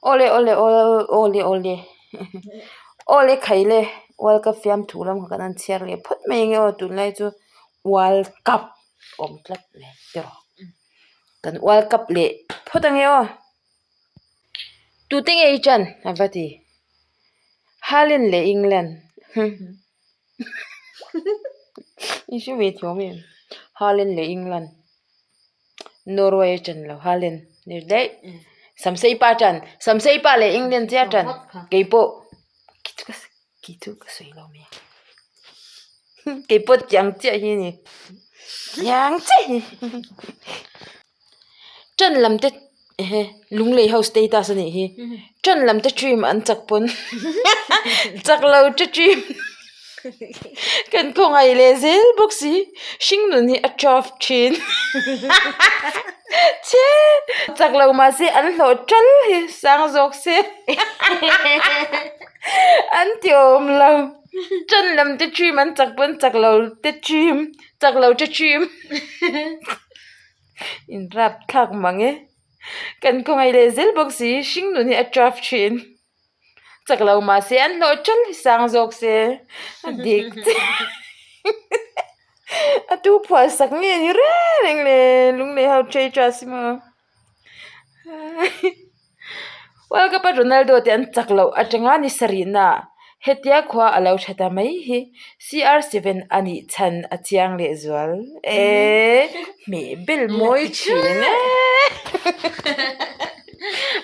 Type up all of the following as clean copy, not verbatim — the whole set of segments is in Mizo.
Awle awle awle awle awle khai le World Cup fiamthu lam kha kan han chhiar leh phawt mai ang e aw tunlai chu World Cup awm tlat mai tiraw kan World Cup leh phawt ang e aw tute nge i ṭan a va ti Haaland leh England i hre ve thiam em Haaland leh England. Norway a ṭan lo Haaland ni daih Samsei pa ṭan Samsei pa leh England chiah ṭan keipawh kei chu ka sawi lo mai a keipawh tiang chiah hi a ni tiang chiah hi ṭan lam te ehe lunglei ho status a nih hi ṭan lam te dream an chak pawn chak lo te dream kan khawngaih leh zel bawk si hringnun hi a tough thin chhe chak lo mahse an hlawh ṭal hi sang zawk se an ti awm lo ṭan lam te dream an chak pawn chak lo te dream chak lo te dream. In rap thlak mang e. Kan khawngaih leh zel bawk si, hringnun hi a tough thin. Chak lo mahse an hlawh ṭal hi sang zawk se a dik chiah. A tu phuah sak nge ni reng reng le lunglei ho ṭhei ṭha si maw. World Cup a Ronaldo te an chak loh atanga ni sarihna hetia khua a lo tha ta mai hi CR7 a nih chhan a chiang leh zual e hmeh bel mawi thin e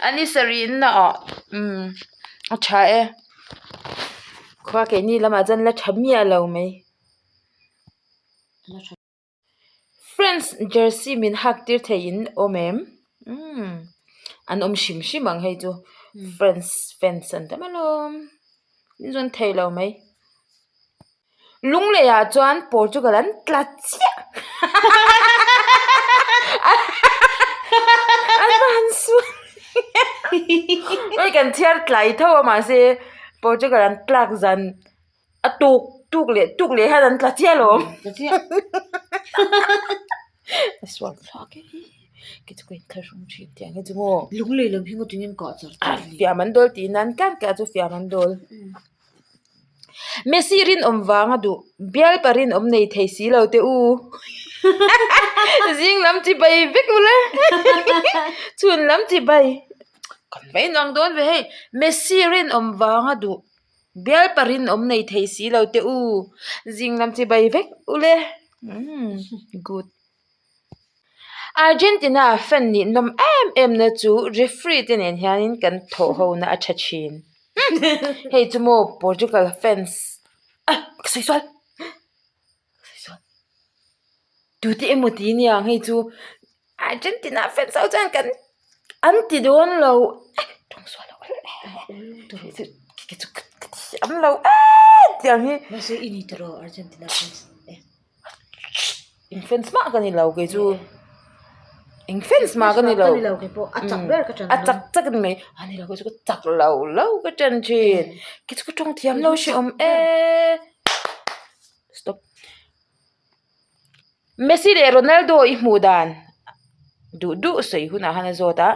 a ni sarihna ah umm a tha e khua keini lamah chuan la tha miah lo mai. France jersey min hak tir thei in awm em umm an awm hrim hrim ang hei chu France fans an tam alawm min zawn thei lo mai lunglei ah chuan Portugal an tla chiah an va han sual hei kan chhiar tlai tho a mahse Portugal an tlak zan. A tuk tuk leh tuk leh hian an tla chiah alawm. Tla chiah. A sual thlak e. Kei chu ka inthlahrung thin tiang hi chu maw. Lunglei lam hi ngawtin an kah char char ni. Fiam an dawl tih nan kan kah chu fiam an dawl. Messi rinawm vang a duh. Bialpa rinawm nei thei si lo teh u. Zing lam chi bai vek ula. Chhun lam chi bai. Kan va inang dawn ve hei. Messi rinawm vang a duh. Bialpa rinawm nei thei si lo teh u, zing lam chi bai vek u le. Umm good. Argentina fan nih nawm em em na chu referee te nen hianin kan thawh ho na a tha thin. Hei chu maw Portugal fans ah ka sawi sual ka sawi sual tute emaw ti aniang hei chu Argentina fans ho chuan kan an ti dawn lo tawng sual lo kei chu ka thiam lo em tiang hi mahse i ni tawh lo Argentina fans e eng fans mah ka ni lo kei chu eng fans mah ka ni lo a chak ber ka ṭan a chak chak a ni mai a ni lo kei chu ka chak lo lo ka ṭan ṭhin kei chu ka ṭawng thiam lo hrehawm e stop. Messi leh Ronaldo i hmuh dan duh duh sawi hunah khan a zawt a,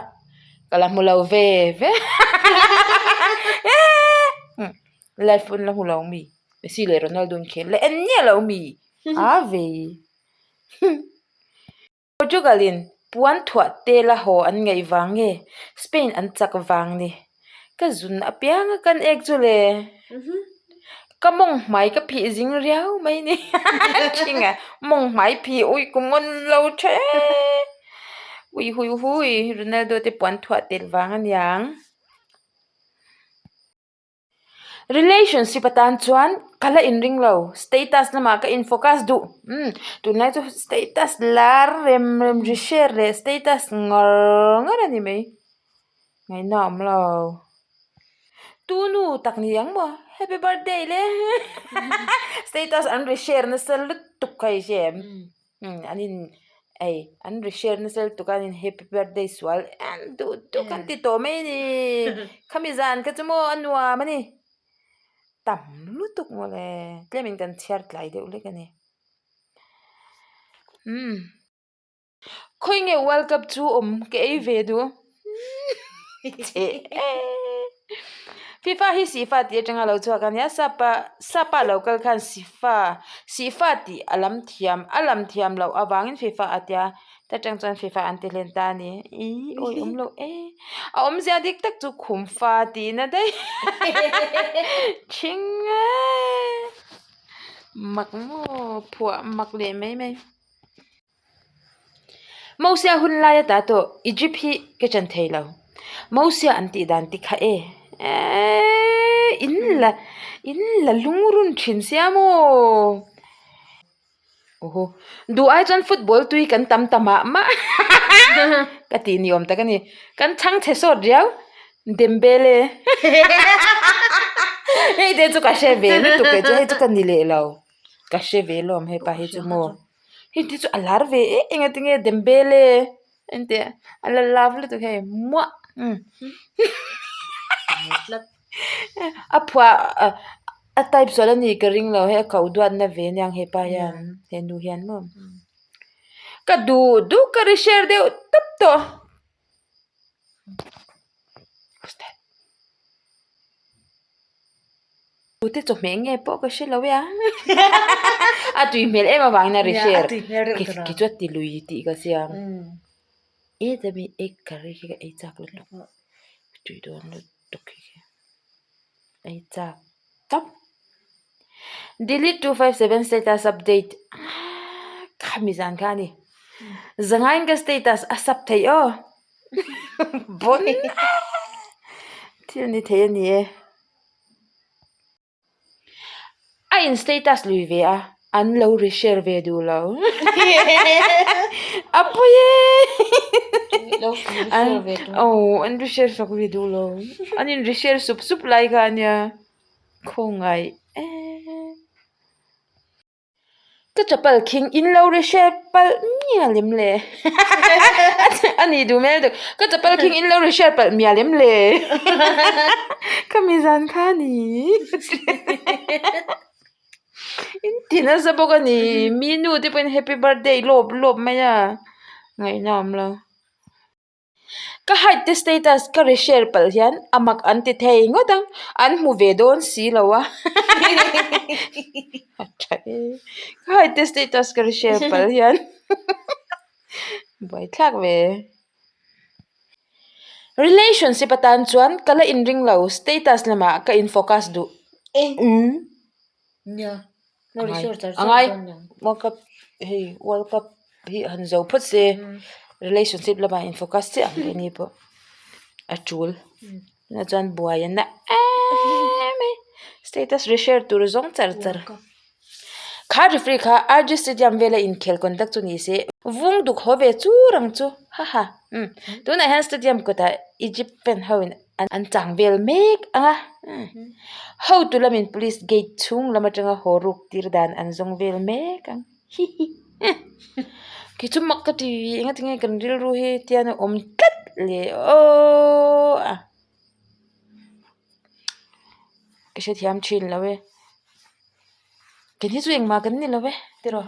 ka la hmu lo ve ve live pawn la hmu lo mi Messi leh Ronaldo an khel la en miah lo mi a vei. Portugal in puan thuah te la haw an ngaih vang nge Spain an chak vang ni? Ka zun apiang a kan ek chu le. Ka mawng hmai ka phih zing riau mai ni. Thinga mawng hmai phih ui kum ngawn lo tha e. Ui hui hui Ronaldo te puan thuah tel vang aniang. Relationship atan chuan ka la inring lo, status lamah ka in focus duh umm tunlai chu status lar rem rem ri share leh status ngar ngar a ni mai ngaihna a awm lo tu nu tak ni ang maw happy birthday le status an ri share nasa lutuk kha i hre em. Umm an in ei an ri share nasa lutuk a an in happy birthday sual em duh duh khan ti tawh mai a ni khami zan kha chu maw a nuam a ni tam lutuk mawle tlem in kan chhiar tlai deuh hlek a ni umm khawi nge world cup chu awm ka ei ve duh. Chhe e. Fifa hi Sifa tih atanga lo chhuak a nia, Sapa Sapa lo kal khan Sifa Sifa tih a lam thiam a lam thiam loh avangin Fifa a tia ta tang chuan Fifa an ti hlen ta a ni. Ih awi awm lo e. A awmzia dik tak chu khumfa tihna daih thing e. Mak maw phuah mak leh mai mai. Mosia hun lai ata tawh Egypt hi ka chan thei lo. Mosia an tih dan ti kha e. Eeii in la in la lungrun thin sia maw. Oho duh ai chuan football tui kan tam ta mah mah ka tih ni awm tak a ni. Kan chhang chhe sawt riau Dembele hei te chu ka hre ve lutuk e chu hei chu ka ni leh lo ka hre ve lawm hepa hi chu maw. Hei te chu a lar ve em em a tinge Dembele engtia a la love lutuk hei muah umm a phuah a type sual a nih ka ring lo hei a koh duat na ve aniang hepa hian he nu hian maw ka duh duh ka ri share deuh tawp tawh. Tute chawhmeh nge pawh ka hre lo e a a tui hmel em avangin a ri share ki chu a ti lui tih ka chiang e chumi egg curry khi ka ei chak lutuk tui dawn lutuk khi ei chak tawp delete 257 status update khami zan kha a ni zangain ka status a sub theih aw bawn thil ni thei a ni e a in status lui ve a an lo ri share ve duh lo a pawi e aw an ri share sak ve duh lo an in ri share sup sup lai kha a nia khawngaih em. Ka chapal khing in lo ri hre palh mial em le a ni duh hmel deuh ka chapal khing in lo ri hre palh mial em le ka mi zan kha a ni in ti nasa bawk a ni mi nu te pawhin happy birthday lawp lawp mai a ngaihna a awm lo. Ka height te status ka ri share palh hian a mak an ti thei ngawt ang, an hmu ve dawn si lo a a tha e ka height te status ka ri share palh hian buaithlak ve relationship atan chuan ka la inring lo status lamah ka in focus duh umm a ngai world cup hei world cup hi han zo phawt se relationship lamah in focus chiah ang keini pawh a tul tunah chuan buai a na em mai status ri share tur zawng char char kha referee kha R G stadium vela inkhel conduct chu ni se vung duk haw ve chur ang chu haha umm tunah hian stadium kawtah Egypt fan ho in. An chang vel mek ang a, hotu lamin police gate chhung lam atanga haw ruk tir dan an zawng vel mek ang hihi kei chu mak ka ti enga tinge kan rilru hi tian a awm tlat le aww a ka hrethiam thin lo e kei hi chu engmah kan ni lo e tiraw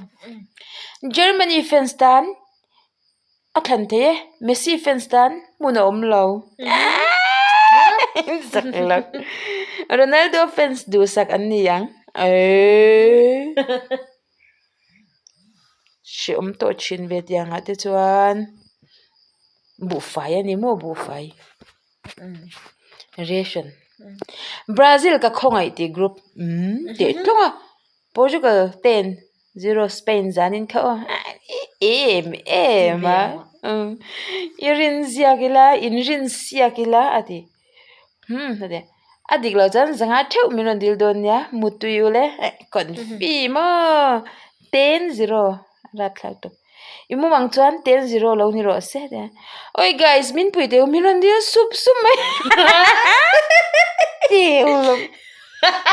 Germany fans tan. A thlan thei e, Messi fans tan hmun a awm lo. Zak lo. Ronaldo fans duhsak an ni ang. Eeii. Hreawm tawh thin ve tiangah te chuan buhfai a ni maw buhfai. Ration. Brazil ka khawngaih tih group umm teh tlawng a. Portugal ten zero Spain zanin kha aw em em a i rin ziak ila in rin siak ila a ti hmm a ti a dik loh chuan zanga theuh min rawn dil dawn nia mutui ule confi maw 10-0 a rapthlak tawp. I mumang chuan 10-0 lo ni rawh se tia oi guys min pui teh u min rawn dil sup sup mai tih lo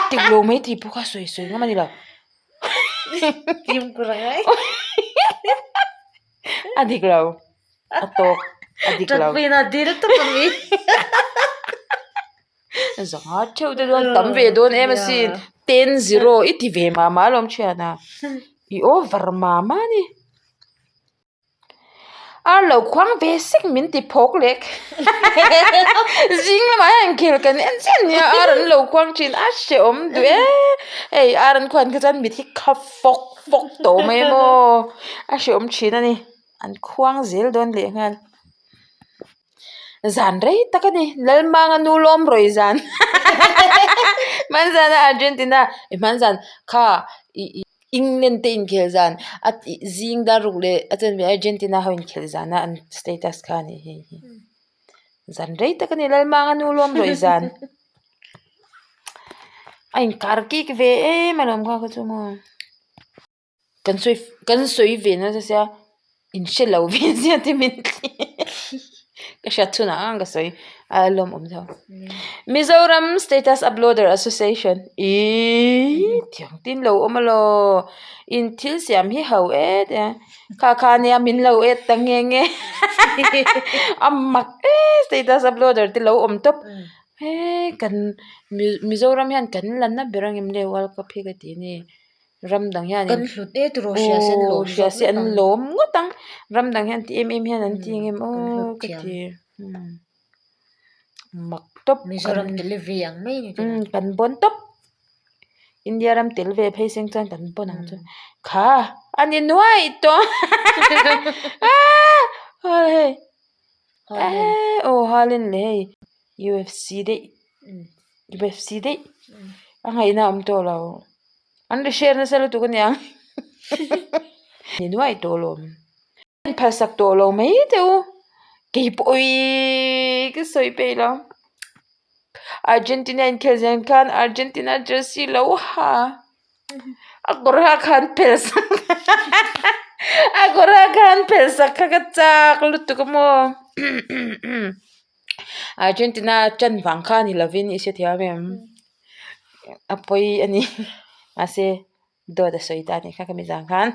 tik lo mai tih pawh kha sawi sawi ngam a ni lo a dik lo a tawk a dik lo Zanga theuh te chuan tam ve dawn em asin 10-0 i ti ve mah mah alawm thian a i over mah mah a ni. Ar lo khuang ve sek min ti phawk lek. Zing lamah hian inkhel kan en chiah nia ar an lo khuang thin a hrehawm duh e. Hei ar an khuan kha chuan mit hi kha fawk fawk tawh mai maw a hrehawm thin a ni. An khuang zel dawn leh nghal. Zan rei tak a ni Lalmanga nu lawm rawih zan hmanzana Argentina i hmanzan kha ih England te inkhel zan a tih zing dar ruk leh a chanve Argentina ho inkhel zana an status kha a nih hei hi zan rei tak a ni Lalmanga nu lawm rawih zan a inkar kik ve em alawm kha kha chu maw. Kan sawi kan sawi ve nasa sia in hre lo ve sia te min ti ka hriat chhunah ang ka sawi a lawmawm deuh Mizoram Status Uploader Association ihh thiang tin lo awm alaw in thil siam hi ho e tia kha kha nia min lo et ta nge nge a mak e status uploader te lo awm tawp he kan Mizoram hian kan la na ber ang em le world cup hi ka ti a ni. Ram dang hian Kan hlut e tiraw hria se an lawm hria se an lawm ngawt ang. Ram dang hian ti em em hian an ti ang em aw ka ti. Mak tawp. Mizoram tel ve ang mai ni tiraw. Kan bawn tawp. India ram tel ve phei seng chuan kan bawn ang chu. Kha a ni nuai tawh. Hei aw Haaland leh hei UFC daih UFC daih a ngaihna a awm tawh lo. An ri hriat nasa lutuk aniang ni nuai tawh lawm en phalsak tawh lo mai teh u keipawh awii ka sawi peih lo Argentina inkhel zen khan Argentina jersey lo ha a kawr ha khan phel sak a kawr ha khan phel sak kha ka chak lutuk a maw Argentina ṭan vang kha ni lovin i hrethiam em. A pawi a ni mahse dawt a sawi ta a nih kha ka mi zang khan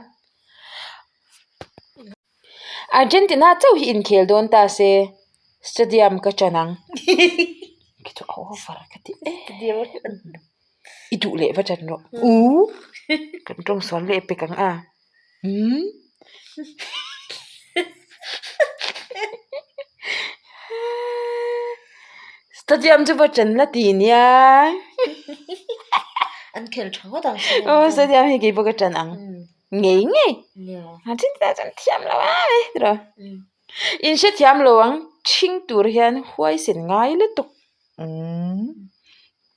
Argentina chauh hi inkhel dawn ta se stadium ka chan ang khi chu a over ka ti em i duh leh va chan rawh u kan tawng sual leh pek ang a umm. Stadium chu va chen la ti nia An khel tha ngawt ang aw stadium hi keipawh ka chen ang ngei ngei a then te chuan thiam lo a tiraw in hrethiam lo ang ṭhing tur hian huaisen ngai lutuk umm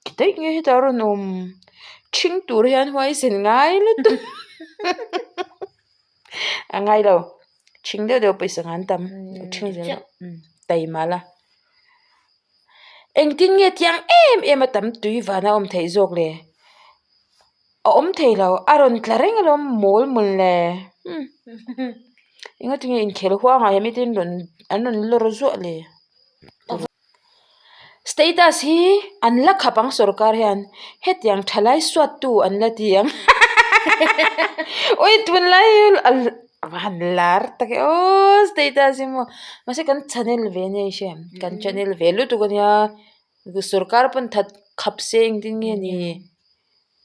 ti daih nge hetah a rawn awm ṭhing tur hian huaisen ngai lutuk a ngai lo ṭhing deuh deuh pawisa an tam ṭhing zel taima la. Engtin nge tiang em em a tam tui vana awm theih zawk le? A awm thei lo, a rawn tla reng alawm mawl mawl le. Umm engatinge inkhel huangah hian mite rawn an rawn lawr zuah le? Status hi an la khap ang sorkar hian hetiang thalai suattu an la ti ang. Ui tunlai A va han lar tak e aw status hi maw mahse kan channel ve ania i hria em kan channel ve lutuk ania sorkar pawn that khap se engtin nge ni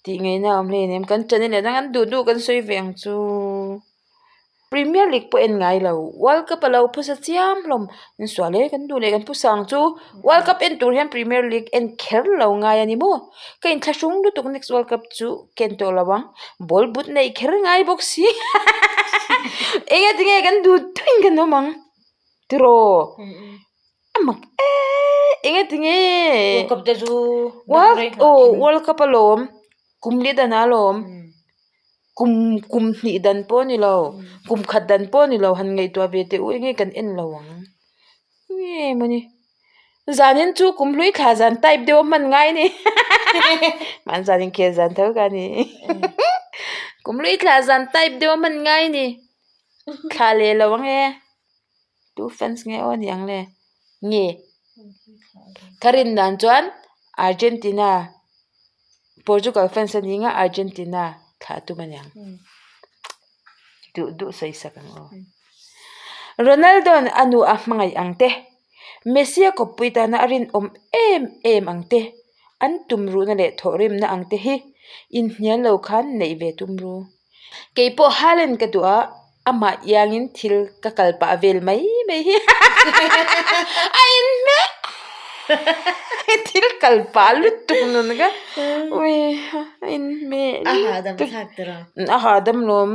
tih ngaihna a awm hle em kan channel ah chuan kan duh duh kan sawi ve ang chu premier league pawh en ngai lo world cup a lo phusa chiam hlawm an sual e kan duh leh kan phusa ang chu world cup en tur hian premier league en kher lo ngai a ni maw ka inthlahrung lutuk next world cup chu. Ken tawh lo ang, ball but neih kher ngai bawk si eng ati nge kan duh duhin kan awm ang tiraw a mak eee eng ati nge World Cup te chu aw World Cup alawm kum li dan alawm kum kum hnih dan pawh a ni lo kum khat dan pawh a ni lo han ngaihtuah ve teh u eng nge kan en lo ang. Nge mawni zanin chu kum hlui thla zan type deuh a hman ngai a ni mahni zan inkhel zan tho ka ni kum hlui thla zan type deuh a hman ngai a ni thla leh lo ang e tu fans nge aw ni ang le nge ka rin dan chuan Argentina Portugal fans a ni nga Argentina thla a tum a niang. Duh duh sawi sak ang aw. Ronaldo-a'n a nu a hmangaih ang te, Messi a kawppui tana a rinawm em em ang te, an tumruhna leh thawhrimna ang te hi inhnial lo khan neih ve tum ru. Keipawh Haaland ka duh a. Amah iangin thil ka kal pah vel mai mai hi a inhmeh thil kal pah lutuk nun kha ui a inhmeh A hahdam thlak tir a. A hahdam lawm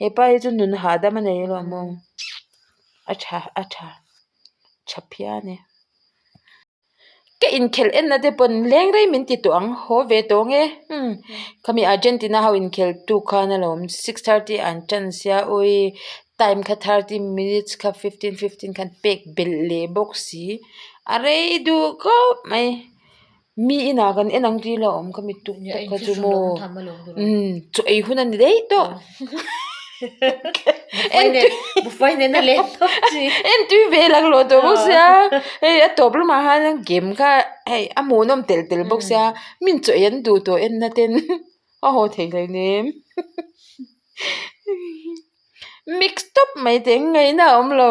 hepa hi chu nun hahdam a nei alawm aw a tha a tha tha phian e. Ka inkhelh enna te pawn leng rei min ti tawh ang haw ve tawh ang e umm khami Argentina ho inkhelh tu khan alawm 6:30 an tan sia ui time kha 30 minutes kha 15 15 khan pek belh leh bawk si a rei duh khawp mai mi inah kan en ang tih ila awm khami tuk tak kha chu maw umm chaw ei hun a ni daih tawh. En tui ve laklawh tawh bawk sia hei a tawp lamah khan game kha hei a hmuhnawm telh telh bawk sia min chaw ei an duh tawh en na ten a haw thei hleinem mix tawp mai teh ngaihna a awm lo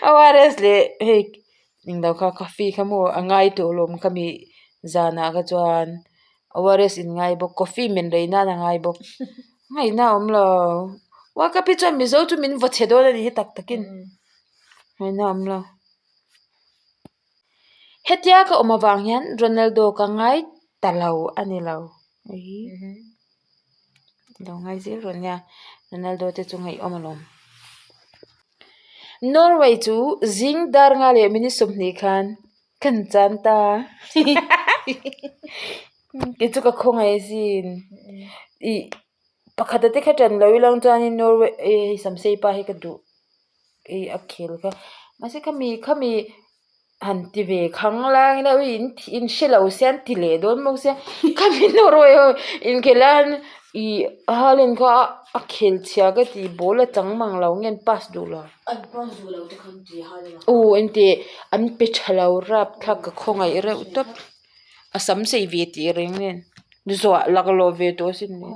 ORS leh hei englo kha coffee kha maw a ngai tawh lawm khami zanah kha chuan. ORS in ngai bawk coffee men rei nan a ngai bawk ngaihna a awm lo World Cup hi chuan Mizo chu min vaw chhe dawn a nih hi tak takin ngaihna a awm lo hetia ka awm avang hian Ronaldo ka ngai ta lo a ni lo lo ngai zel rawh nia Ronaldo te chu ngaihawm alawm. Norway chu zing dar nga leh minute 20 khan. Kan chan ta kei chu ka khawngaih zin ih pakhat te kha ṭan lo ilang chuanin Norway hei samsei pa hi ka duh ih a khel kha mahse khami khami han ti ve khang lai ila ui in in hre lo sia an ti leh dawn bawk sia khami Norway ho inkhel lai hian ih Haaland kha a khel chhia ka ti ball a chang mang lo nge an pass duh lo. An pass duh lo te khan ti hal a. Aw engteh an pe tha lo rap thlak ka khawngaih reuh tawp a sam sei ve tih reng nen zuah laklawh ve tawh asin le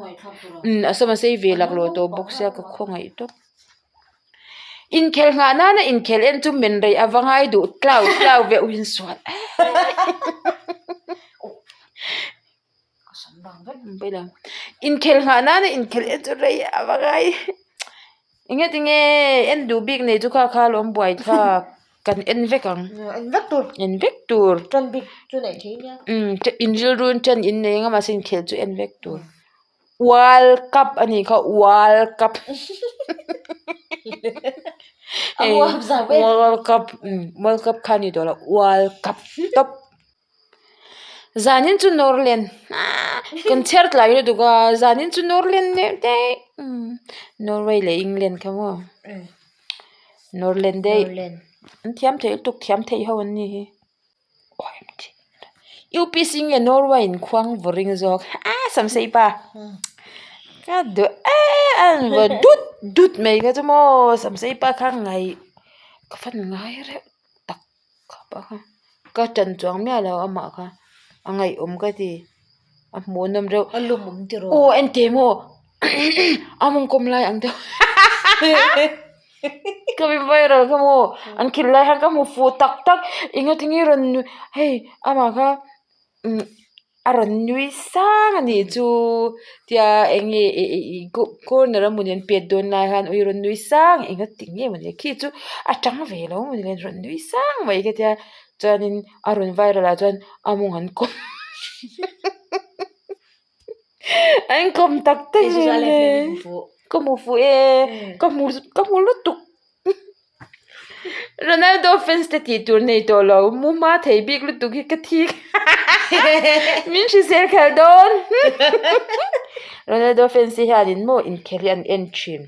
umm a sam a sei ve laklawh tawh bawk sia ka khawngaih tawp inkhelh nghah nana inkhelh en chu men rei a va ngai duh tlau tlau ve u insual Inkhelh nghah nana inkhelh en chu rei a va ngai eng tinge en duh bik nei chu kha kha lawm buai thlak kan en vek ang en vek tur en vek tur tan bik chu neih theih nia umm in rilru in tan in nei ang a mahse inkhelh chu en vek tur world cup a nih kha world cup world cup world cup kha a ni tawh lo world cup tawp. Zanin chu Norland ahh kan chhiar tlai lutuk a zanin chu Norland leh daih Norway leh England kha maw Norland daih an thiam thei lutuk thiam thei ho an ni hi UPC nge Norway in khuang vaw ring zawk ahh samsei pa ka duh em a an vaw dut dut mai kha chu maw samsei pa kha ngaih ka fan ngai reuh tak. Ka ṭan chuang miah lo amah kha a ngaihawm ka ti a hmuhnawm reuh a lum awm tiraw aw engti maw a mawng kawm lai ang deuh ka mi viral kha maw an khil lai khan ka hmu fuh tak tak engatinge rawn hei amah kha umm. A rawn nui sang a nih chu tia eng nge ih ih corner a mawni an pet dawn lai khan ui rawn nui sang eng a ti nge mawni khi chu a tang ve lo mawni le rawn nui sang mai ka tia chuanin a rawn viral ah chuan a mawng an kawm an kawm tak tak le ka hmu fuh e ka hmu ka hmu lutuk. Ronaldo fans te tih tur nei tawh lo mu hma thei bik lutuk hi ka thik min hrisel khalh dawn Ronaldo fans te hianin maw inkhel hi an en thin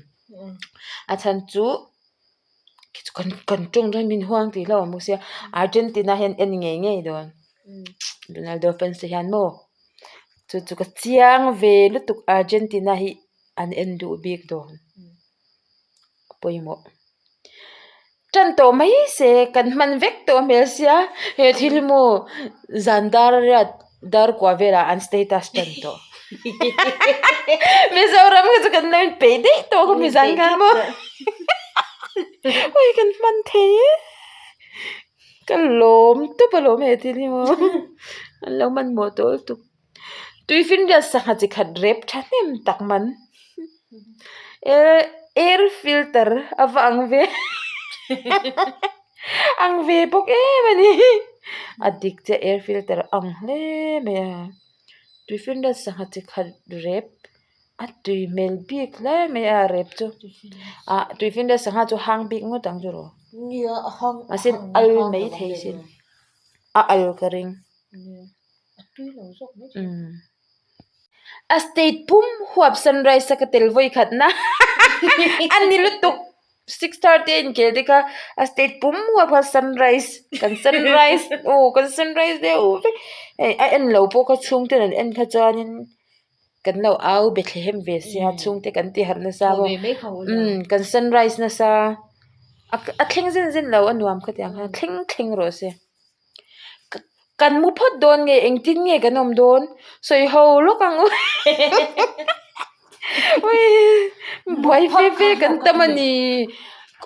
a chhan chu kan kan tawng dawn min huang tih hlauh awm bawk sia Argentina hian en ngei ngei dawn Ronaldo fans te hian maw chu chu ka chiang ve lutuk Argentina hi an en duh bik dawn. a pawimawh. Tan tawh mai se kan hman vek tawh hmel sia he thil hi maw zan dar riat dar kua velah an status tan tawh Mizoram kha chu kan lo inpeih daih tawh kha mi zan khan maw ui kan hman thei e ka lawm tawp alawm he thil hi maw an lo hmanhmawh tawh lutuk. Tuifinriat sangha chi khat rep thahnem tak man. E. Air filter a va ang ve ang ve bawk em a ni a dik chiah air filter a ang hle mai a tuifinriat sangha chi khat rep a tui hmel bik hle mai a rep chu ah tuifinriat sangha chu hang bik ngawt ang chu rawh mahse al mai thei sin a al ka ring. A state pum huap sunrise a ka tel vawi khat na a ni lutuk 6:30 a inkhel te kha a state pum huap kha sunrise kan sunrise aw kan sunrise deuh vek hei a en lo pawh kha chhungten an en kha chuanin kan lo au Bethlehem ve sia chhungte kan ti harh nasa bawk kan sunrise nasa a thleng zen zen lo a nuam khatiang khan thleng thleng rawh se. Kan mu phawt dawn nge engtin nge kan awm dawn sawi ho lawk ang u buai ve ve kan tam a ni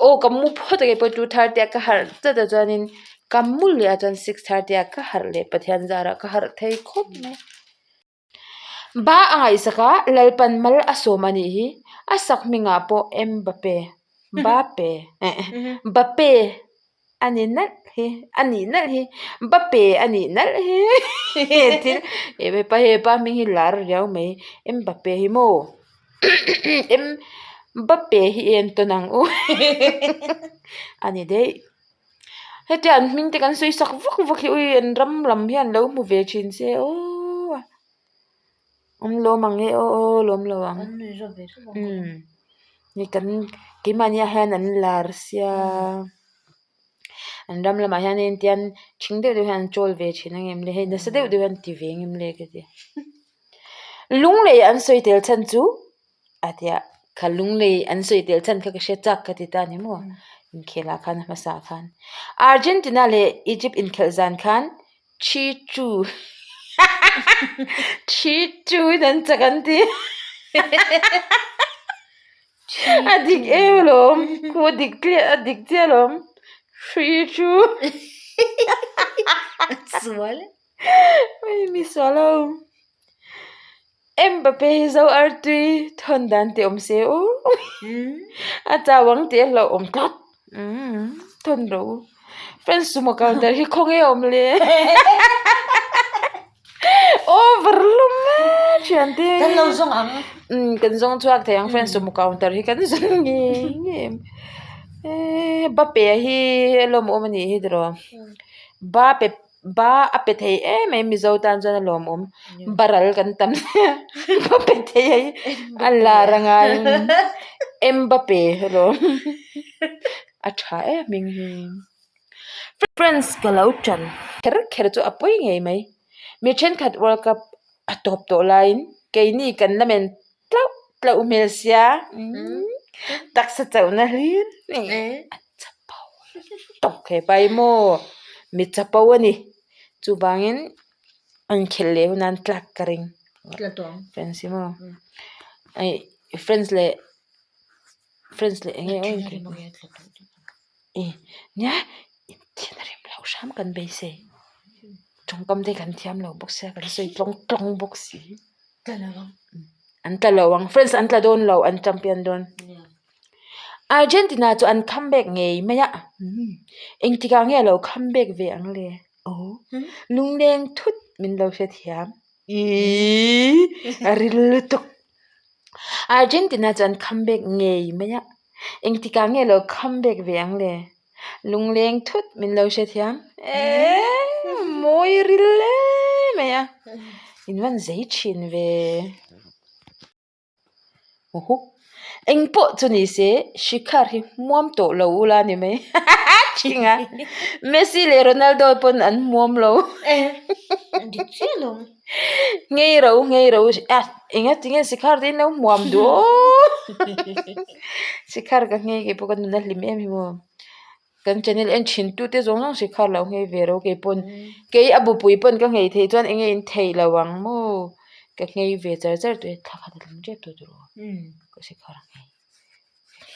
aw ka mu phawt a keipawh 2:30 ah ka harh chat a chuanin ka mu leh a chuan 6:30 ah ka harh leh Pathian zarah ka harh thei khawp mai. Ba a ngaihsak a, Lalpan mal a sawm a nih hi. A sak hmingah pawh Mbappe, Mbappe, Mbappe a ni nalh hi, a nih nalh hi, Mbappe a nih nalh hi. He thil, hepa hepa hming hi lar riau mai, Mbappe hi maw Mbappe hi en tawn ang u a ni daih. Hetia an hming te kan sawi sak vak vak hi ui an ram lam hian lo hmu ve thin se aww an lawm ang e aw lawm lo ang umm ni kan keimahni ah hian an lar sia an ram lamah hian hei tian thing deuh deuh hian an chawl ve thin ang em le hei nasa deuh deuh hian an ti ve ang em le ka ti lunglei an sawi tel chhan chu. A tia kha lunglei an sawi tel chhan kha ka hre chak ka ti ta ni maw inkhelah khan a hmasa khan Argentina leh Egypt inkhelh zan khan thi chu thi chu in an chak an ti a dik em alawm khu a dik tliah a dik chiah alawm thi chu mi sual ho. Mbappe hi zo artui thawn dan tih awm se u a chau ang tih a hlauh awm tlat thawn rawh u friends sumo counter hi khawnge a awm le over hlawm e thiante kan lo zawng ang kan zawng chhuak thei ang friends sumo counter hi kan zawng ngei ngei Mbappe hi a lawmawm a nih hi tiraw Mbappe. Ba a pe thei em em Mizo tan chuan a lawmawm baral kan tam ba pe thei a hi a lar a ngai Mbappe alawm a tha em hming hi France ka lo tan kher kher chu a pawi ngei mai mi thenkhat world cup a tawp tawh laiin keini kan la men tlauh tlauh hmel sia taksa chauhna hlir a chapo tawp thei pai maw mi chapo a ni chuvangin an khelh leh hun a an tlak ka ring friends hi maw friends leh friends leh eng nge aw nia inthian a rem loh hram kan beisei tawngkam te kan thiam lo bawk sia kan sawi tlawng tlawng bawk si. An tla lo ang France an tla dawn lo an champion dawn Argentina chu an come back ngei mai a engtikah nge a lo come back ve ang le aw lungleng thut min lo hrethiam ihh a ril lutuk Argentina chu an come back ngei mai a engtikah nge a lo come back ve ang le lungleng thut min lo hrethiam eee mawi ril hle mai a in van zei thin ve eng pawh chu ni se shikhar hi hmuam tawh lo ula ni mai thinga Messi leh Ronaldo pawn an hmuam lo ngei ro ngei ro a enga tinge shikhar te in lo hmuam duh aw shikhar ka nghei keipawh ka nuna hlim em hi maw kan channel en thin tu te zawng zawng shikhar lo nghei ve ro keipawn kei a bupui pawn ka nghei theih chuan enge in theih lo ang maw ka nghei ve char char tawh e thla khat a tling tep tawh tur aw ka shikhar a nghei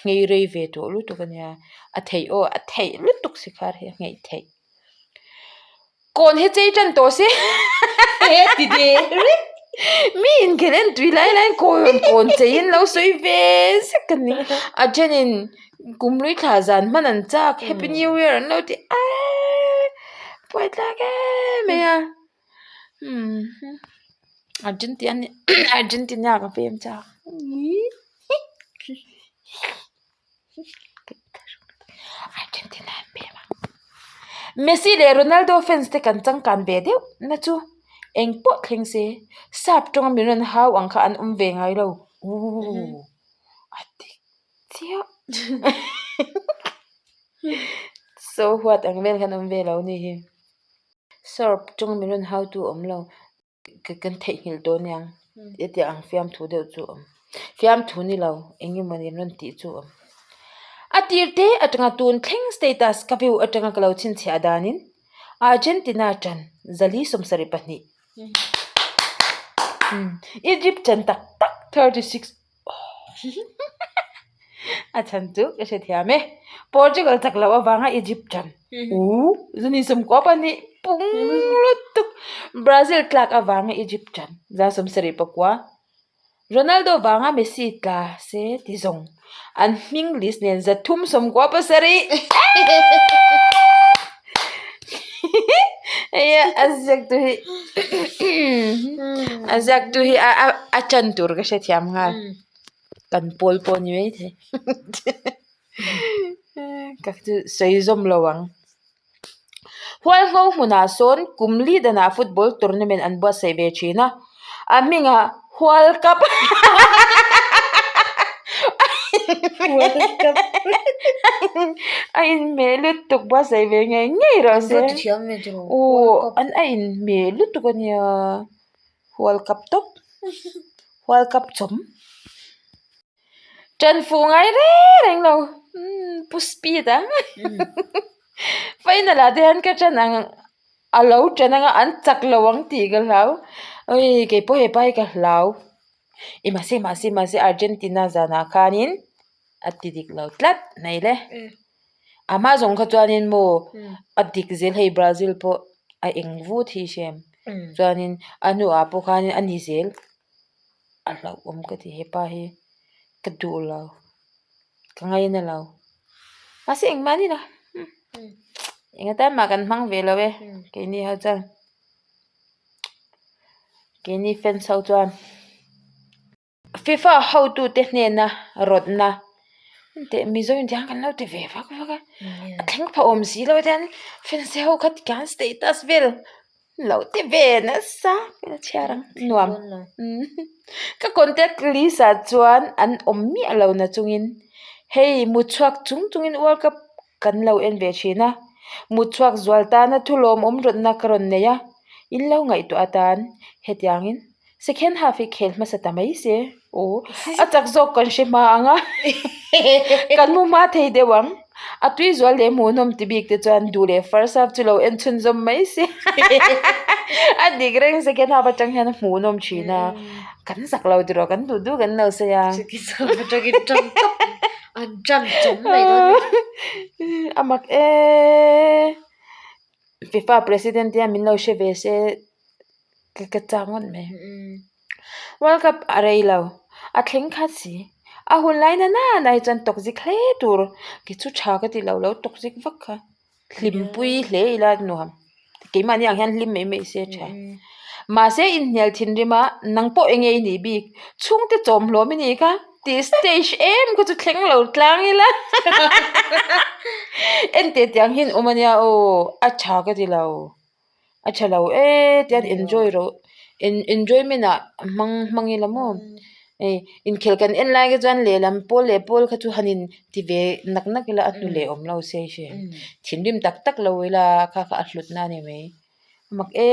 nghei rei ve tawh lutuk ania a theih aw a theih lutuk shikhar hi a nghei theih. Kawn hi chei tan tawh se. Ti der. Mi inkhel en tui lai laiin kawn kawn cheiin lo sawi ve zek a ni. A thenin kumhlui thla zan hman an chak happy new year an lo ti eeee buaithlak em mai a umm Argentina ka pem chak. Messi leh Ronaldo fans te kan changkan ve deuh na chu eng pawh thleng se sap tawnga min rawn hau ang kha an awm ve ngai lo ooh a dik chiah so huat ang vel khan awm ve lo a ni hi sap tawnga min rawn hau tu awm lo. Kan theihnghilh tawh aniang hetiang ang fiamthu deuh chu a awm fiamthu ni lo eng emaw ni rawn tih chu a awm a tir te atanga tun thleng status ka view atanga ka lo chhinchhiah danin Argentina tan zali 72 Egypt tan tak tak 36 A chhan chu ka hrethiam e. Portugal chak loh avanga Egypt tan u zuni 12 pung lutuk. Brazil tlak avanga Egypt tan 74. Ronaldo vanga Messi tla se ti zawng an hming list nen 397. Hei a ziaktu hi a ziaktu hi a ṭan tur ka hrethiam nghal kan pawl pawh a ni maithei ka chu sawi zawm lo ang Hualngo hmunah sawn kum li danah football tournament an buatsaih ve thin a a hmingah Hual Cup a inhmeh lutuk buatsaih ve ngei ngei rawh se aw an a inhmeh lutuk a nia Hual Cup tawp Hual Cup chawm. Ṭan fuh ngai reng reng lo umm pu speed a final ah te hian ka ṭan ang a lo ṭan anga an chak lo ang tih ka hlau ui keipawh hepa hi ka hlau i mahse mahse mahse Argentina zanah khanin a ti dik lo tlat mai le a hma zawng kha chuanin maw a dik zel hei Brazil pawh a eng vut hi hrem chuanin a hnuah pawh khanin a ni zel. A hlauhawm ka ti hepa hi ka duh lo ka ngaina lo mahse engmah a ni lo eng atan mah kan hmang ve lo e keini ho chuan keini fans ho chuan FIFA hotute hnena rawtna teh mizo in tiang kan lo ti ve vak vak a a thleng pha awm si lo te hian fans ho kha tikhian status vel. Lo ti ve nasa ka chhiar ang nuam ka contact list ah chuan an awm miah lo na chungin hei mut chhuak chung chungin world cup kan lo en ve thin a mut chhuak zual tana thu lawmawm rawtna ka rawn nei a in lo ngaihtuah atan hetiangin second half hi khel hmasa ta mai se aw a chak zawk kan hre hma ang a kan mu hma thei deuh ang a tui zual leh hmuhnawm ti bik te chuan duh leh first half chu lo en chhunzawm mai se a dik reng second half atang hian a hmuhnawm thin a kan zak lo tiraw kan duh duh kan lo sawi a a mak eee FIFA president te hian min lo hre ve se. Ka chak ngawt mai. World Cup a rei lo, a thleng khat si. A hun lai na na hi chuan tawkzik hle tur ki chu tha ka ti lo lo tawkzik vak kha hlimpui hle ila nuam. Keimahni ang hian hlim mai mai se tha. Mahse inhnial thinrim a, nang pawh eng nge i nih bik? Chhungte chawm hlawm i nih kha tih stage em kha chu thleng lo tlang ila. Enteh tiang hi an awm ania aw, a tha ka ti lo. A tha lo e tian enjoy rawh enjoyment ah hmang hmang ila maw hei inkhel kan en lai kha chuan lehlam pawl leh pawl kha chu han in ti ve nak nak ila a hnu leh awm lo se hre thinrim tak tak lo ila kha kha a hlut na a ni mai a mak e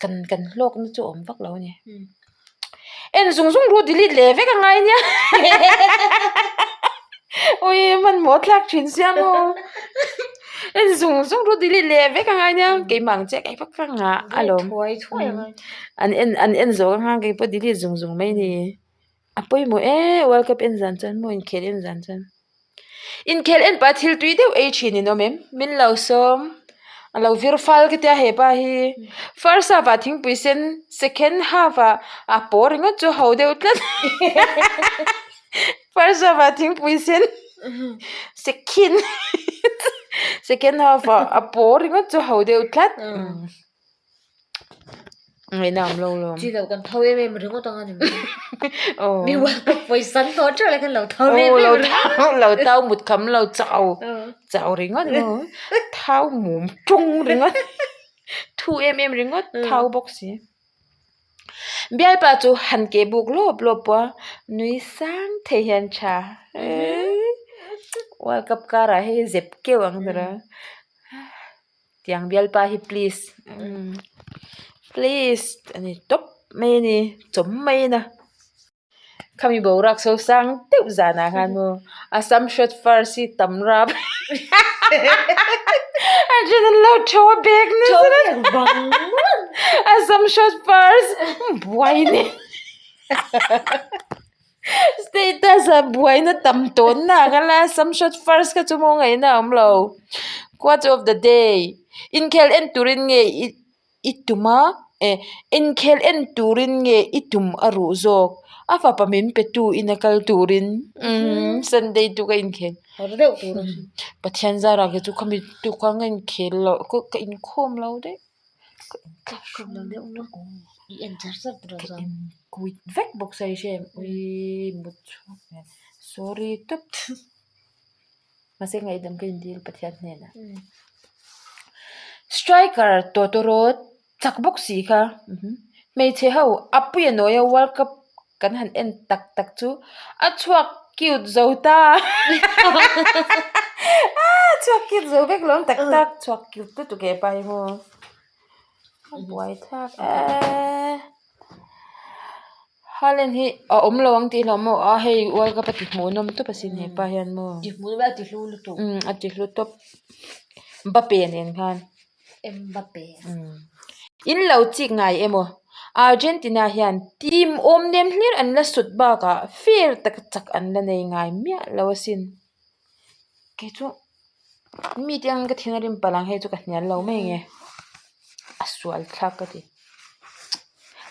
kan kan hlawk na chu a awm vak lo a ni en zung zung ru delete leh vek a ngai nia ui hmanhmawh thlak thin sia maw en zung zung ru delete leh vek a ngai nia keimah ang chiah keipawh ka nghah alawm an en an en zawh ang a keipawh delete zung zung mai a ni a pawimawh e world cup en zan chuan maw inkhel en zan chuan inkhel en pah thil tui deuh ei thin in awm em min lo sawm. A lo vir fal ka tia hepa hi. First half ah thingpui sen second half ah a paw ringawt chu ho deuh tlat. First half ah thingpui sen second second half ah a paw ringawt chu ho deuh tlat. Ngaihna awm lo lo. Chi lo kan tho em em ringawt ang a ni mai. Aw. Mi World Cup pawisa an hlawh teuh lai khan lo tho em em ringawt. Lo tau mut kham lo chau chau ringawt maw. Thau mum tung ringawt. Thu em em ringawt thau bawk si. Bialpa chu han ke buk lawp lawp pawh a nui sang thei hian tha. World Cup karah hei zep keuh ang ber a. Tiang bialpa hi please please a ni tawp mai a ni chawm mai a na khami boruak so sang deuh zanah khan maw Assam shot first hi tam rap a then an lo tho a bag nasa Assam shot first buai ni Status ah buaina tam tawn na ang a la some shot first kha chu maw ngaihna a awm lo quote of the day inkhel en turin nge i i tum a eh inkhel en turin nge i tum a ruh zawk a fapa min pe tu ina kal turin umm sunday chu ka inkhel Pathian zarah kei chu khami tukah ka inkhel loh ka inkhawm lo daih. Ka inkuit vek bawk sa i hre em ui mut chhuak nen sorry tawp mahse ngaihdam ka indil Pathian hnenah striker tawtawrawt chak bawk si kha hmeichhe ho a puia nawia world cup kan han en tak tak chu a chhuak cute zo ta a chhuak cute zo vek lo ang tak tak chhuak cute lutuk e pa hi maw a buai thlak e Haaland hi a awm lo ang tih hlauh maw a hei world cup a ti hmuh nawm tawp asin hepa hian maw ti hmuh nawm a ti hlu lutuk umm a ti hlu tawp Mbappe nen khan. Mbappe. In lo chik ngai emaw? Argentina hian team awm nem hlir an la sut bakah fair taka chak an la nei ngai miah lo asin. Kei chu mi te ang ka thin a rim palh ang hei chu ka hnial lo mai nge. A sual thlak ka ti.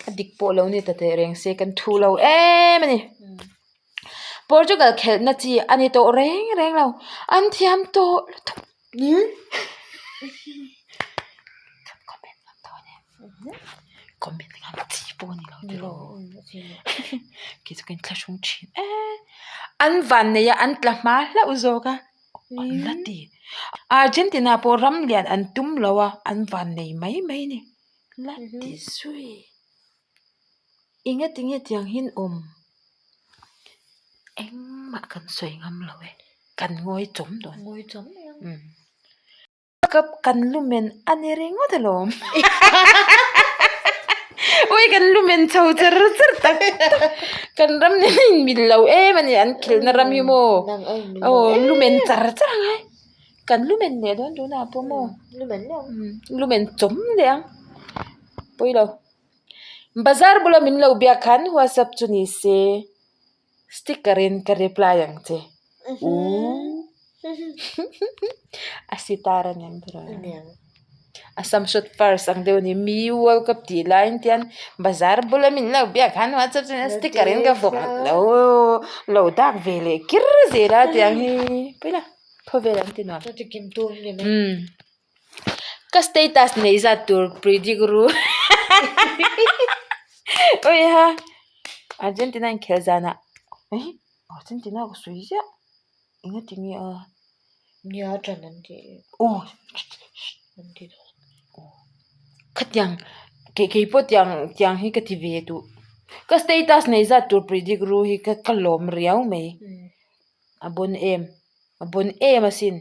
A dik pawh lo ni ta teh reng se kan thu lo em a ni. Portugal khelhna chi a ni tawh reng reng lo. An thiam tawh lutuk. Comment ngam chi pawh a ni lo tiraw kei chu ka inthlahrung thin e an van nei a an tla hma hlauh zawk a an la ti Argentina pawh ram lian an tum lo a an van nei mai mai a ni la ti zui. Engati nge tiang hian awm engmah kan sawi ngam lo e kan ngawi chawm dawn ngawi chawm mai ang umm cup kan lumen a ni ringawt alawm ui kan lumen chho char char tak tak kan ram nen a inmil lo em a ni an khelhna ram hi maw aw lumen char char ang e kan lumen leh dawn tunah pawh maw lumen leh ang lumen chawm leh ang pawi lo. Bazar bula min lo biak khan whatsapp chu ni se sticker in ka reply ang che uuh a sitar a niang tiraw a sam shot first ang deuh a ni mi world cup tih laiin tian bazar bula min lo biak khan whatsapp chu ni se sticker in ka vawk lo lo dak ve leh kir zel a tiang hi pawi la khawvel an ti nuam. Ka status neih zat tur predict ru Awiha Argentina inkhelh zanah eh Argentina ka sawi ziah engati nge a Nia ṭan an ti aw an ti dawn khatiang kei kei pawh tiang tiang hi ka ti ve duh ka status neih zat tur predict ru hi ka ka lawm riau mai a bon em a bon em asin.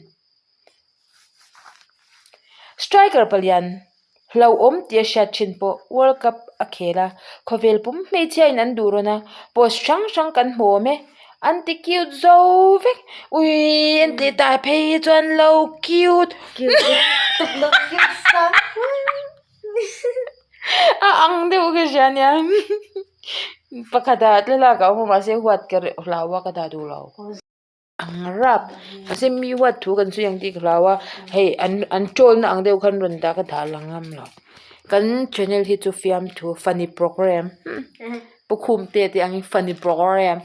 Striker palian hlauhawm tih a hriat thin pawh World Cup a khel a, khawvel pum hmeichhia in an duh rawn a, post hrang hrang kan hmu awm e, an ti cute zo vek, ui an tih tai phei hi chuan lo cute a ang deuh ka hria nia pakhat ah thlalak a awm a mahse huat ka hlau a ka dah duh lo. Ang rap mahse mi huat thu kan sawi ang tih ka hlau a hei an an troll na ang deuh khan rawn dah ka dah lang ngam lo kan channel hi chu fiamthu funny program pu khum te tih ang in funny program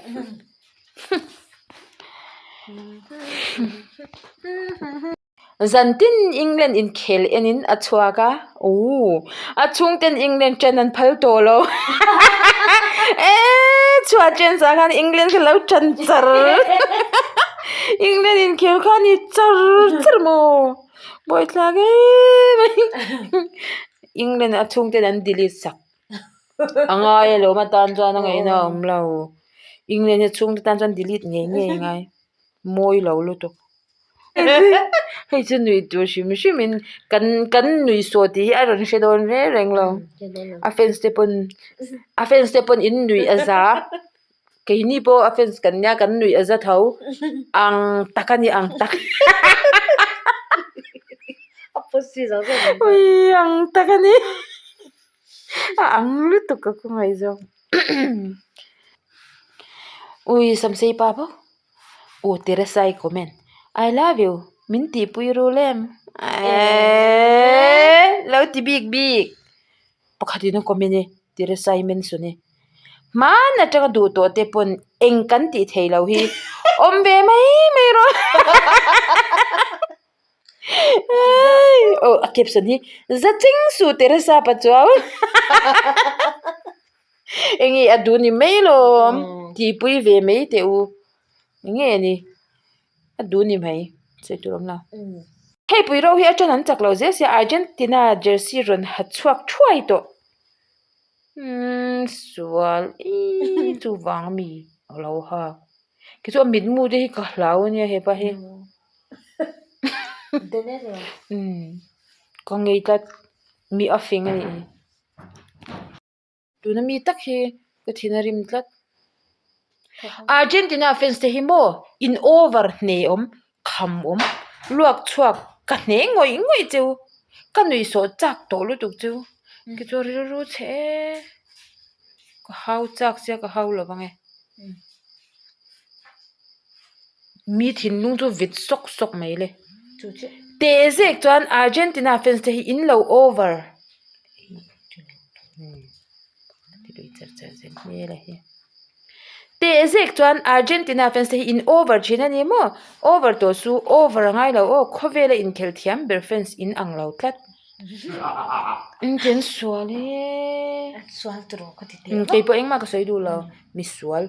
Zantin England inkhel enin a chhuak a, ooh a chhungten England ṭan an phal tawh lo eee chhuah chen zah khan England kha lo ṭan char England inkhel kha a ni char char maw buaithlak em mai England a chhungten an delete sak a ngai alawm atan chuan a ngaihna a awm lo England hi a chhungte tan chuan delete ngei ngei a ngai mawi lo lutuk. Hei chu nuih tur hrim hrim in kan kan nuih sawh tih hi a rawn hre dawn reng reng lo a fans te pawn a fans te pawn in nuih a za keini pawh a fans kan nia kan nuih a za tho ang tak a ni ang tak ui ang tak a ni a ang lutuk ka khawngaih zawk ui samsei pa bawk. U Teresai comment I love you min tihpui rul em eeeeee lo ti bik bik pakhatin a comment e Teresai mention e hman atanga duh tawh te pawn eng kan tih theih loh hi awm ve mai mai rawh aw a caption hi za ching suh Teresa pachuau Enge a duh ni mai lawm tihpui ve mai teh u enge ni a duh ni mai sawi tur awm lo. Hei pui ro hi a ṭan an chak lo zel sia Argentina jersey rawn ha chhuak thuai tawh umm sual ii chuvang ami a lo ha keichu a mitmu te hi ka hlau ania hepa hi umm ka ngei tlat mi a fing a nih hi. Tuna mi tak hi ka thin a rim tlat. Argentina fans te hi maw in over hne awm kham awm luak chhuak ka hne ngawih ngawih cheu ka nuih sawh chak tawh lutuk cheu ki chu rilru chhe e ka hau chak sia ka hau lo vang e. Mi thinlung chu vit sawk sawk mai le. Teh zek chuan Argentina fans te hi in lo over. Teh zek chuan Argentina fans te hi in over thin a ni maw? Over tawh chu over a ngai lo aw, khawvela inkhelh thiam ber fans in ang lo tlat. In ken sual e. Sual tur ka ti teh. Kei pawh engmah ka sawi duh lo, misual.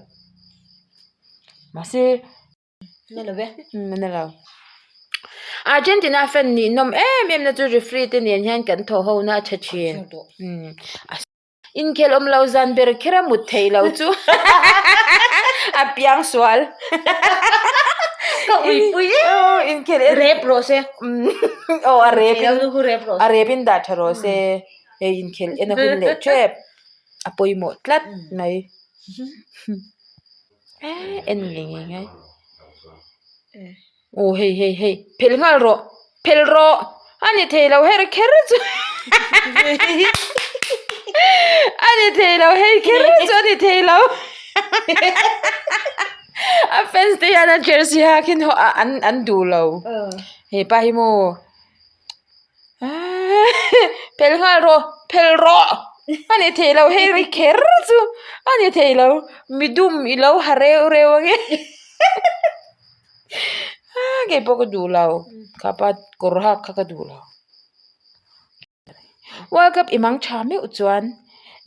Mahse. Na lo ve. Na lo. Argentina fan nih nawm em em na chu referee te nen hian kan thaw ho na a tha thin. Inkhel awm lo zan ber kher a mut theih lo chu a piang sual. Ka uipui e. Inkhel en. Rep rawh se. Aw a rep in a rep in dah tha rawh se. Hei inkhel en a hun leh tep a pawimawh tlat mai. En ngei ngei ngai. Aw hei hei hei phelh nghal rawh phelh rawh a ni thei lo her kher chu a ni thei lo hei kher chu a ni thei lo a fans te hian a jersey hak in an an duh lo hepa hi maw. Phelh nghal rawh phelh rawh a ni thei lo hei ri kher chu a ni thei lo midum i lo ha reu reu ang e kei pawh ka duh lo khapa kawr hak kha ka duh lo world cup i mang tha meuh chuan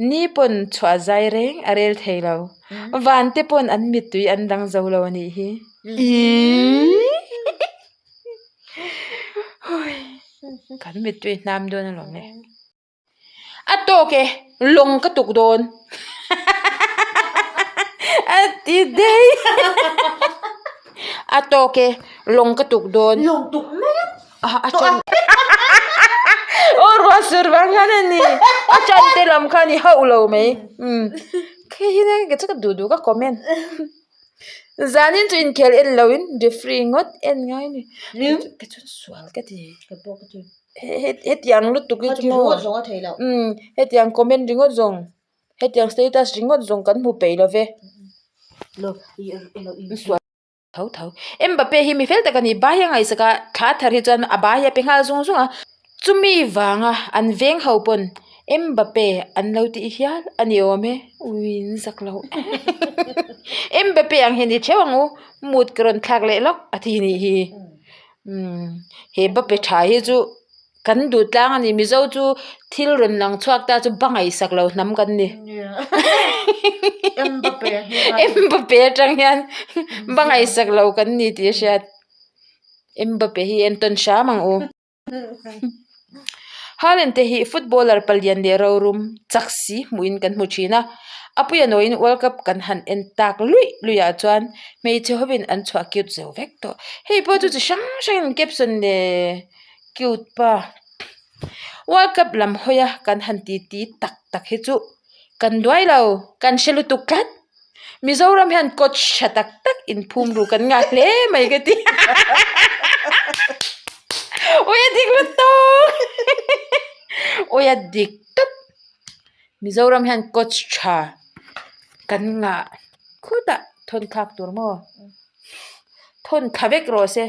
ni pawn chhuah zai reng a rel thei lo van te pawn an mittui an dang zo lo a nih hi ihh. Kan mittui hnam dawn alawm le. A tawk e, lawng ka tuk dawn. A ti daih. A tawk e, lawng ka tuk dawn. Lawng tuk mai a. A chan. Aw ruah sur vang khan a ni. A chan te lam kha a ni hauh lo mai. Khi hi ka chu ka duh duh ka comment. Zanin chu inkhel en loin referee ngawt en ngai a ni. Ka chuan sual ka ti. Hetiang lutuk hi chu maw umm hetiang comment ringawt zawng hetiang status ringawt zawng kan hmu peih lo ve. Tho tho. Mbappe hi mi fel tak a ni. Bai a ngaihsak a, thla thar hi chuan a bai a pe nghal zung zung a. Chumi vanga an veng ho pawn Mbappe an lo tih hial a ni awm e. Ui in zak lo em. Mbappe ang hi ni theuh ang u. Mood ka rawn thlak leh lawk a ti nih hi. Umm he Mbappe tha hi chu kan duh tlang a ni. Mizo chu thil rawn lang chhuak ta chu ba ngaihsak lo hnam kan ni. Mbappe atang hian ba ngaihsak lo kan ni tih a hriat. Mbappe hi entawn hram ang u. Haaland te hi footballer palian leh rorum chak si hmuhin kan hmu thin a, a puia nawiin World Cup kan han en tak luih luihah chuan hmeichhe hovin an chhuah cute zo vek tawh. Hei pawh chu chi hrang hrangin caption leh cute pa. World Cup lam hawia kan han titi tak tak hi chu kan duai lo, kan hre lutuk tlat. Mizoram hian coach tha tak tak inphum ru kan ngah hle mai ka ti. Ui a dik lutuk Ui a dik tawp. Mizoram hian coach tha kan ngah khutah thawn thlak tur maw? Thawn thla vek rawh se.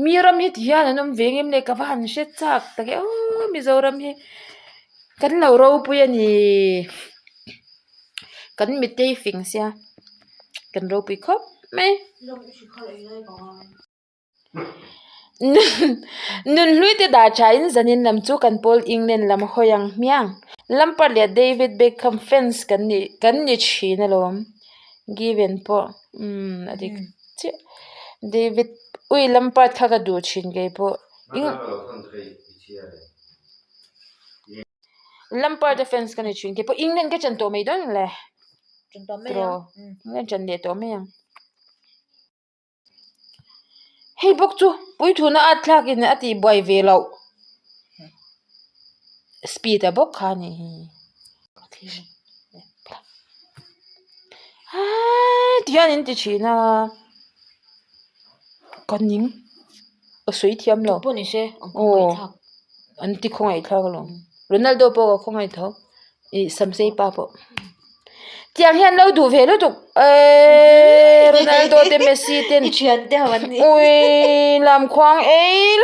Mi ram hi ti hian an awm ve ngem le ka va han hre chak tak e aw Mizoram hi kan lo ropui a ni. Kan mitei fing sia kan ropui khawp mai. Nunhlui te dah tha in zanin lam chu kan pawl England lam hawi ang hmiang. Lampard leh David Beckham fans kan nih kan ni thin alawm. Given pawh umm a dik chiah. David ui Lampard kha ka duh thin keipawh. Lampard a fans ka ni thin keipawh England ka chan tawh mai dawn le. Chan tawh mai ang. England chan leh tawh mai ang. Hei bawk chu puithuna at thlak in a tih buai ve loh speed a bawk kha a nih hi. Aaaa ti hian in ti thin a ka ning ka sawi thiam lo. Pawh ni se an khawngaih thlak. An ti khawngaih thlak alawm. Ronaldo pawh ka khawngaih tho. Ih samsei pa pawh. Tiang hian lo duh ve lutuk eeee Ronaldo te Messi ten I thian te ho an ni. Ui lamkhuang ei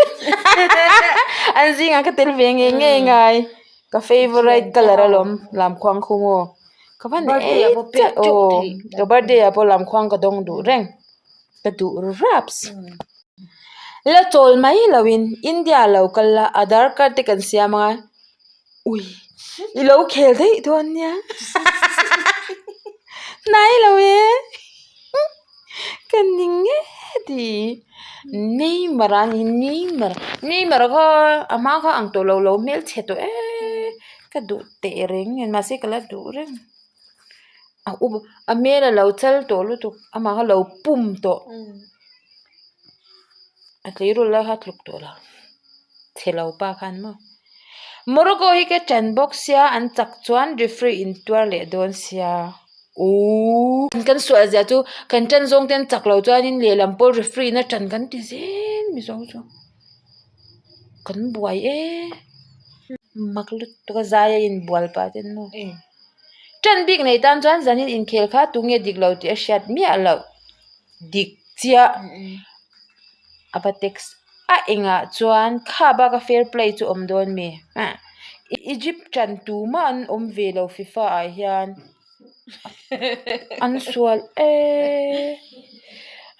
an zingah ka tel ve ngei ngei ngai. Ka favourite colour alawm lamkhuang khu maw. Ka van ei chiah aw ka birthday ah pawh lamkhuang ka dawng duh reng. Ka duh raps. La chawl mai loin India lo kal la Aadhaar card te kan siam anga ui i lo khel daih dawn nia hnai lo e ka ni nge ti Neymar a ni Neymar Neymar kha a hma kha ang tawh lo lo hmelchhe tawh e ka duh teh reng nen mahse ka la duh reng. A up a hmel a lo chal tawh lutuk amah kha lo pum tawh a tleirawl lai kha a tluk tawh lo chhe lo pa khan maw Morocco hi ka ṭan bawk sia an chak chuan referee in tuar leh dawn sia ooh kan sual zia chu kan ṭan zawng te an chak lo chuanin lehlam pawh referee in a ṭan kan ti zel mizo chu. Kan buai e mak lutuk a zai a inbual pah te maw ṭan bik nei tan chuan zanin inkhel kha tunge dik lo tih a hriat miah loh dik chiah a va text a engah chuan kha bak a fair play chu awm dawn mi Egypt ṭan tumah an awm ve lo FIFA ah hian. An sual eee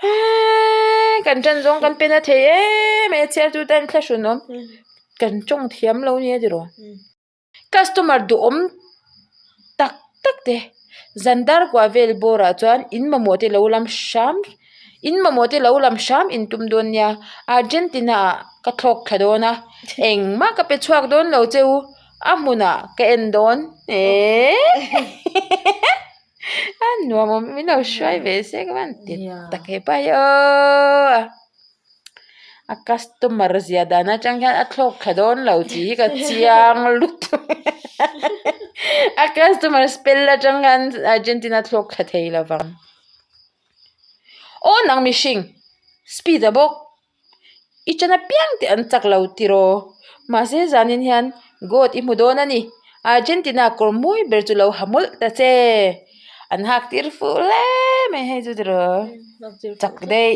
eeee kan tan zawng kan pe na thei em em a chhiar tu tan thlahrun awm kan tawng thiam lo nia tiraw customer duhawm tak tak te zan dar kuah vel bawr ah chuan in mamawh te lo lam hram in mamawh te lo lam hram in tum dawn nia Argentina ah ka thlawk thla dawn a engmah ka pe chhuak dawn lo che u. A hmunah ka en dawn eee a nuam awm min lo hruai ve se ka van ti tak hepa hi aww a customer zia dan atang hian a thlawk thla dawn lo tih hi ka chiang lutuk a customer spell atang hian Argentina thlawk thla thei lo vang aw nang mihring speed a bawk. I ṭan apiang teh an chak lo tiraw? Mahse zanin hian God i hmu dawn a ni. Argentina kawr mawi ber chu lo ha mawlh ta che. An hak tir fuh hle mai hei chu tiraw chak daih.